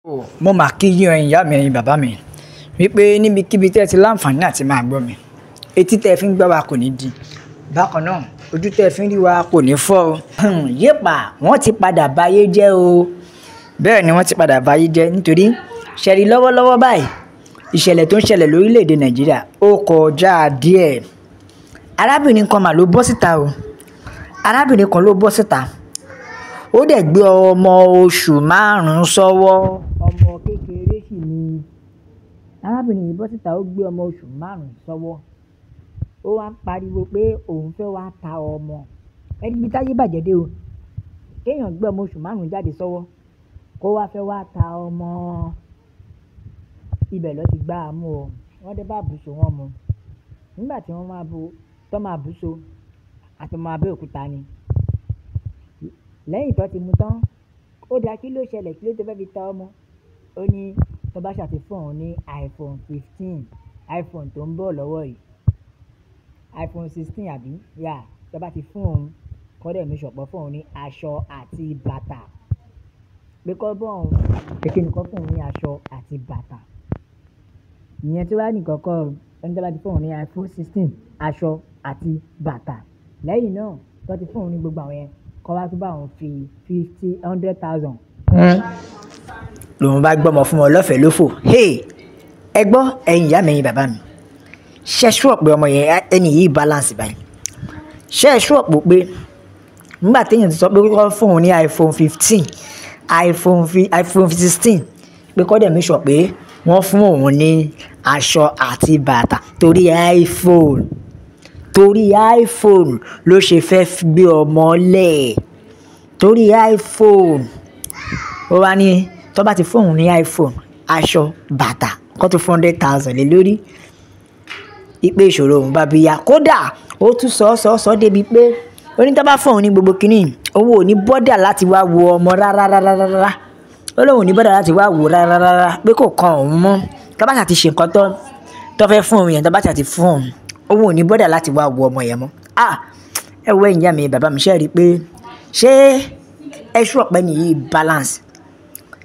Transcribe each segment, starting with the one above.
Mo máa kí yín ẹ̀yin ìyá mi, ẹ̀yin bàbá mi, wípé níbikíbi tí ẹ ti láǹfààní àti máa gbọ́ mi, etí tẹ fi ń gbọ́ wa kò ní di. Bákan náà, ojú tẹ fi ń rí wa kò ní fọ́ o. Yépa, wọ́n ti padà bayé jẹ́ o. Bẹ́ẹ̀ ni wọ́n ti padà bayé jẹ́ nítorí ṣẹ̀rí lọ́wọ́lọ́wọ́ báyìí, ìṣẹ̀lẹ̀ tó ń ṣẹlẹ̀ lórílẹ̀‐èdè Nàìjíríà ó kọjá díẹ̀. Arábìnrin kan mà ló bọ́ síta o. Arábìnrin kan ló bọ́ síta. Ó dẹ̀ gbé ọmọ oṣù 5 sọ́wọ́. Ọmọ kékeré sì ni. Arábìnrin yìí bọ́ síta, ó gbé ọmọ oṣù 5 sọ́wọ́. Ó wá ń pariwo pé òun fẹ́ wá ta ọmọ. Ẹni bí táyé bàjẹ́ dé o. Kéèyàn gbé ọmọ oṣù 5 jáde sọ́wọ́, kó wá fẹ́ wá ta ọmọ. Ibẹ̀ lọ ti gbá a mú o. Wọ́n dé bá bùsọ wọn mu. Nígbà tí wọ́n máa bu, tọ́ máa bùsọ, àti ọmọ Abẹ́òkúta ni. Lẹ́yìn tó ti mu tán, ó dá kí ló ṣẹlẹ̀, kí ló tó fẹ́ fi ta ọmọ. Ó ní tó bá ṣàti fún òun ní iPhone 15, iPhone tó ń bọ̀ lọ́wọ́ yìí, iPhone 16 àbí? Yà, tó bá ti fún òun, kọ́ dẹ̀ mi ṣọ̀pọ̀ fún òun ní aṣọ àti bàtà. Pé kọ́ bọ́ òun, pé kí ni kọ́ fún òun ní aṣọ àti bàtà. Ìyẹn tí wàá ní kọ́kọ́, ó ní tó bá ti fún òun ní iPhone 16, aṣọ àti bàtà. Lẹ́yìn náà, tó ti fún òun ní gbogbo àwọn yẹn, kọ́ wá tún bá òun fi 50, 100,000. Lòun bá gbọ́mọ fún wọn lọ́fẹ̀ẹ́ lófò. Hey! Ẹ gbọ́, ẹ̀yin ìyá mi, ẹ̀yin bàbá mi. Ṣé ẹ sure pé ọmọ yẹn, ẹni yìí balance báyìí? Ṣé ẹ sure pé nígbà tí èèyàn ti sọ pé kó fún òun ní iPhone 15, iPhone 16, pé kó dẹ̀ make sure pé wọ́n fún òun ní aṣọ àti bàtà torí iPhone, torí iPhone ló ṣe fẹ́ gbé ọmọ lẹ̀. Torí iPhone. Ó wá ní tó bá ti fún òun ní iPhone, aṣọ, bàtà, kó tó 400,000 lé lórí. Ìpè ìṣòro òun bá bí ya. Kódà ó tún sọ, sọ, sọ débi pé ó ní tó bá fún òun ní gbogbo kíní, òun ò ní bother láti wá wo ọmọ rárá, rárá, rárá. Ó lóun ò ní bother láti wá wo rárá, rárá, pé kò kan òun mọ́. Tó bá ṣà ti ṣe nǹkan tó, tó fẹ́ fún òun yẹn, tó bá ṣà ti fún òun, òun ò ní bother láti wá wo ọmọ yẹn mọ́. Ah! Ẹ wo ẹ̀yin ìyá mi, bàbá mi, ṣé ẹ rí pé ṣé ẹ sure pé ẹni yìí balance?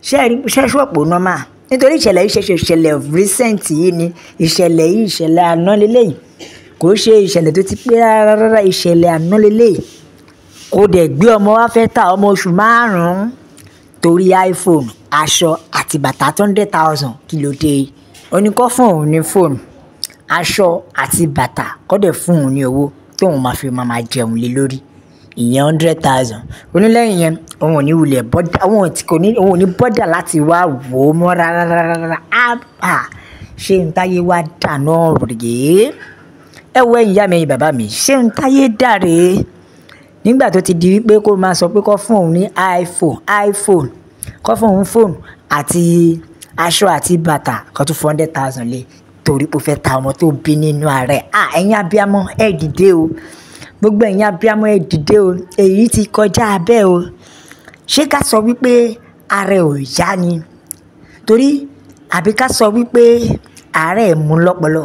Ṣé ẹ rí, ṣé ẹ sure pé ó normal? Nítorí ìṣẹ̀lẹ̀ yìí ṣẹ̀ṣẹ̀ ṣẹlẹ̀ recent yìí ni. Ìṣẹ̀lẹ̀ yìí, ìṣẹ̀lẹ̀ àná lélẹ̀ yìí. Kò ṣe ìṣẹ̀lẹ̀ tó ti pé rárá, rárá, ìṣẹ̀lẹ̀ àná lélẹ̀ yìí. Kò dẹ̀ gbé ọmọ wá fẹ́ ta ọmọ oṣù 5 torí iPhone, aṣọ àti bàtà 100,000 kí ló dé? Ó ní kó fún òun ní phone, aṣọ àti bàtà, kó dẹ̀ fún òun ní owó tí òun máa fi máa jẹun lé lórí. Ìyẹn 100,000. Ó ní lẹ́yìn yẹn, òun ò ní wulẹ̀ bother, òun kò ní, òun ò ní bother láti wá wò ó mọ́ rárá, rárá, rárá. Ah! Ṣé n táyé wá dà náà rèé? Ẹ wo ẹ̀yin ìyá mi, ẹ̀yin bàbá mi, ṣé n táyé dà rèé? Nígbà tó ti di wípé kó máa sọ pé kó fún òun ní iPhone, iPhone, kó fún òun phone àti aṣọ àti bàtà, kó tún 400,000 lé torí pé ó fẹ́ ta ọmọ tó bí nínú ara ẹ̀. Ah! Ẹ̀yin abiyamọ, ẹ dìde o. Gbogbo ẹ̀yin abiyamọ, ẹ dìde o. Èyí ti kọjá bẹ́ẹ̀ o. Ṣé ká sọ wípé ara ẹ̀ ò yá ni? Torí àbí ká sọ wípé àárẹ̀ ẹ̀ mú lọ́pọlọ?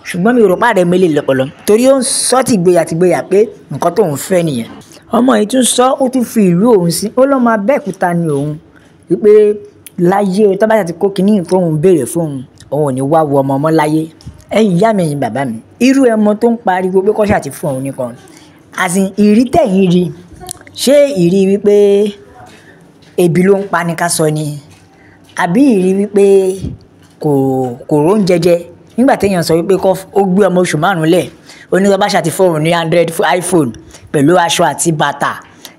Ṣùgbọ́n mi ò rò pé àárẹ̀ mú lè lọ́pọlọ torí ó ń sọ tìgboyà tìgboyà pé nǹkan tó ń fẹ́ nìyẹn. Ọmọ yìí tún sọ, ó tún fi ìlú òun sí. Ó lọ́mọ Abẹ́òkúta ni òun. Wípé láyé o, tó bá ti kó kíní fún òun béèrè fún òun, òun ò ní wá wo ọmọ mọ́ láyé. Ẹ̀yin ìyá mi, ẹ̀yin bàbá mi, irú ọmọ tó ń pariwo pé kó ṣà ti fún òun nìkan. As in, ìrí tẹ̀yìn rí. Ṣé ìrí wípé ebi ló ń pa ni ká sọ ni? Àbí ìrí wípé kò, kò róúnjẹ jẹ? Nígbà tí èèyàn sọ wípé kó, ó gbé ọmọ oṣù 5 lẹ̀, ó ní tó bá ṣà ti fún òun ní 100 iPhone pẹ̀lú aṣọ àti bàtà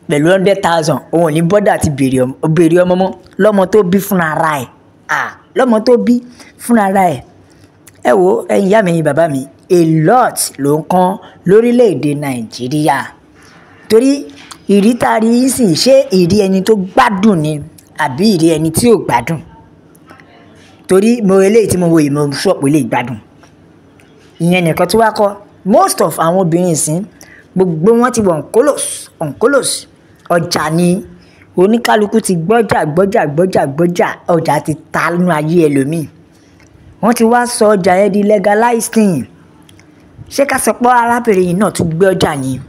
pẹ̀lú 100,000, òun ò ní bother àti béèrè ọmọ mọ́. Lọ́mọ tó bí fún ara ẹ̀. Ah! Lọ́mọ tó bí fún ara ẹ̀. Ẹ wo ẹ̀yin ìyá mi, ẹ̀yin bàbá mi, a lot ló ń kán lórílẹ̀ èdè Nàìjíríà. Torí ìrí ta rí sì, ṣé ìrí ẹni tó gbádùn ni àbí ìrí ẹni tí ò gbádùn? Torí mo eléyìí tí mo wo yìí, mo sure pé lè gbádùn. Ìyẹn nìkan tí wá kọ́. Most of àwọn obìnrin ìsín, gbogbo wọn ti wọ onkolos, onkolos. Ọjà ni oníkálukú ti gbọ́jà, gbọ́jà, gbọ́jà, gbọ́jà. Ọjà ti ta nínú ayé ẹlòmíì. Wọ́n ti wá sọ ọjà yẹn di legalized thing. Ṣé ká sọ pé arábìnrin yìí náà tún gbé ọjà ni?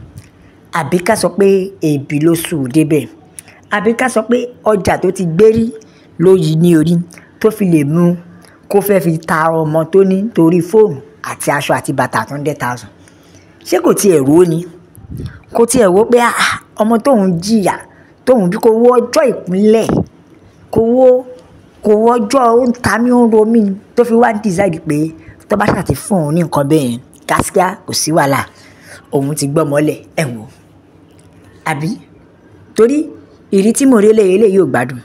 Àbí ká sọ pé ebi ló sùn dé bẹ̀? Àbí ká sọ pé ọjà tó ti gbé rí ló yí ní orí tó fi lè mú kó fẹ́ fi ta ọmọ tó ní torí fóònù àti aṣọ àti bàtà 100,000? Ṣé kò tiẹ̀ rò ó ni? Kò tiẹ̀ wò pé ọmọ tóun jìyà tóun bí, kò wo ọjọ́ ìkúnlẹ̀, kò wo ọjọ́ ó ń ta mí ó ń ro mí, tó fi wá decide pé tó bá ṣáà ti fún òun ní nǹkan bẹ́ẹ̀ yẹn, gáskíá kò sí wàhálà, òun ti gbọ́ mọ́lẹ̀. Ẹ̀ wò àbí? Torí ìrí tí mò ń rí eléyìí ò gbádùn.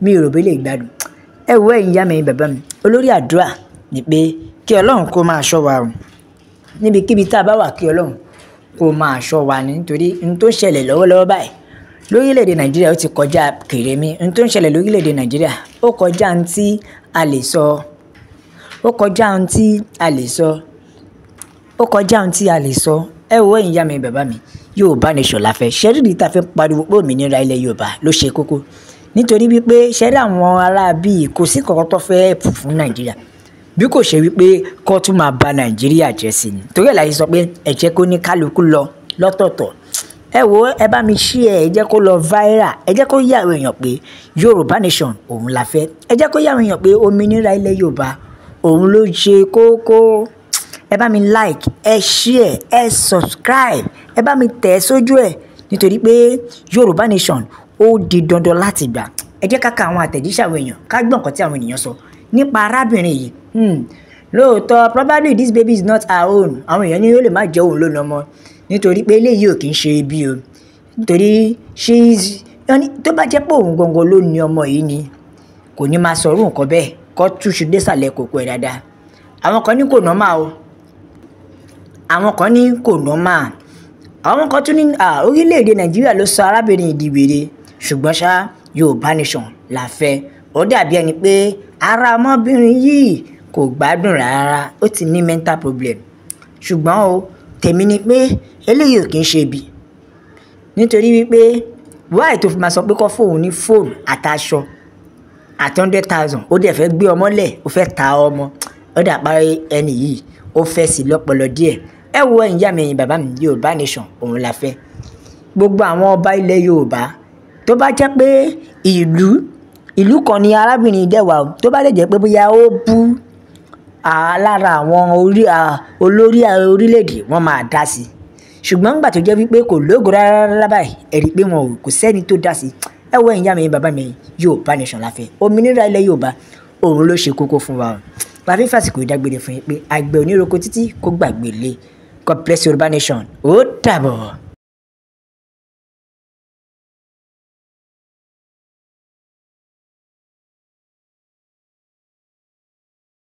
Mi ò rò bí eléyìí gbádùn. Ẹ wo ẹ̀yin ìyá mi, ẹ̀yin bàbá mi, olórí àdúrà ni pé kí Ọlọ́run kó máa ṣọ́ wa o. Níbikíbi tá a bá wà, kí Ọlọ́run kó máa ṣọ́ wa ní, nítorí ohun tó ń ṣẹlẹ̀ lọ́wọ́lọ́wọ́ báyìí lórílẹ̀‐èdè Nàìjíríà, ó ti kọjá kèrèmí. Ohun tó ń ṣẹlẹ̀ lórílẹ̀‐èdè Nàìjíríà, ó kọjá ohun tí a lè sọ, ó kọjá ohun tí a lè sọ, ó kọjá ohun tí a lè sọ. Ẹ wo ẹ̀yin ìyá mi, bàbá mi, Yorùbá nation la fẹ́. Ṣẹ́rí tá a fẹ́ pariwo pé òmìnira ilẹ̀ Yorùbá ló ṣe kókó, nítorí wípé ṣẹ́rí àwọn ará bíi kò sí kankan tó fẹ́ help fún Nàìjíríà bí kò ṣe wípé kó tún máa ba Nàìjíríà jẹ́ sí ni. Torí ẹ̀ la ṣe sọ pé ẹ jẹ́ kó ní kálukú lọ lọ́tọ̀ọ̀tọ̀. Ẹ wo, ẹ bá mi share, ẹ jẹ́ kó lọ viral, ẹ jẹ́ kó yé àwọn èèyàn pé Yorùbá nation òun la fẹ́. Ẹ jẹ́ kó yé àwọn èèyàn pé òmìnira ilẹ̀ Yorùbá òun ló ṣe kókó. Ẹ bá mi like, ẹ share, ẹ subscribe, ẹ bá mi tẹ̀ sójú ẹ̀, nítorí pé Yorùbá nation ó di dandan láti gbà. Ẹ jẹ́ ká ka àwọn àtẹ̀jíṣẹ́ àwọn èèyàn, ká gbọ́ nǹkan tí àwọn ènìyàn sọ nípa arábìnrin yìí. Lóòótọ́, probably this baby is not her own. Àwọn èèyàn ní ó lè má jẹ́ òun ló lọ́mọ, nítorí pé eléyìí ò kì í ṣe ibi o, nítorí she is, tó bá jẹ́ pé òun gangan ló ní ọmọ yìí ni, kò ní máa sọ̀rọ̀ nǹkan bẹ́ẹ̀, kó túṣu désàlẹ̀ kòkó ẹ̀ dáadáa. Àwọn kan ní kò normal o, àwọn kan ní kò normal, àwọn kan tún ní orílẹ̀-èdè Nàìjíríà ló sọ arábìnrin yìí di wèrè. Ṣùgbọ́n ṣá, Yorùbá nation la fẹ́. Ó dàbí ẹni pé ara ọmọbìnrin yìí kò gbádùn rárá, ó ti ní mental problem. Ṣùgbọ́n o, tèmi ni pé eléyìí ò kì í ṣe ibi, nítorí wípé why tó fi máa sọ pé kó fóun ní fóònù àtàṣọ àti 100,000? Ó dẹ̀ fẹ́ gbé ọmọ lẹ̀, ó fẹ́ ta ọmọ. Ó dà pa ẹni yìí, ó fẹ́ sí lọ́pọlọ díẹ̀. Ẹ wo ẹ̀yin ìyá mi, ẹ̀yin bàbá mi, Yorùbá nation òun la fẹ́. Gbogbo àwọn ọba ilẹ̀ Yorùbá, tó bá jẹ́ pé ìlú kan ni arábìnrin dẹ̀ wà, tó bá lè jẹ́ pé bóyá ó bú lára àwọn olórí orílẹ̀-èdè, wọ́n máa dá sí i. Ṣùgbọ́n nígbà tó jẹ́ wípé kò lógo rárá rárá báyìí, ẹ rí i pé wọn ò kò sẹ́ni tó dá sí i. Ẹ wo ẹ̀yin ìyá mi, ẹ̀yin bàbá mi, Yorùbá nation la fẹ́. Òmìnira ilẹ̀ Yorùbá òun ló ṣe kókó fún wa o. La fi fàsìkò ìdágbére fún yín pé àgbẹ̀ oníroko títí kó gbàgbé lé. God bless Yorùbá nation. Ó dàbọ̀.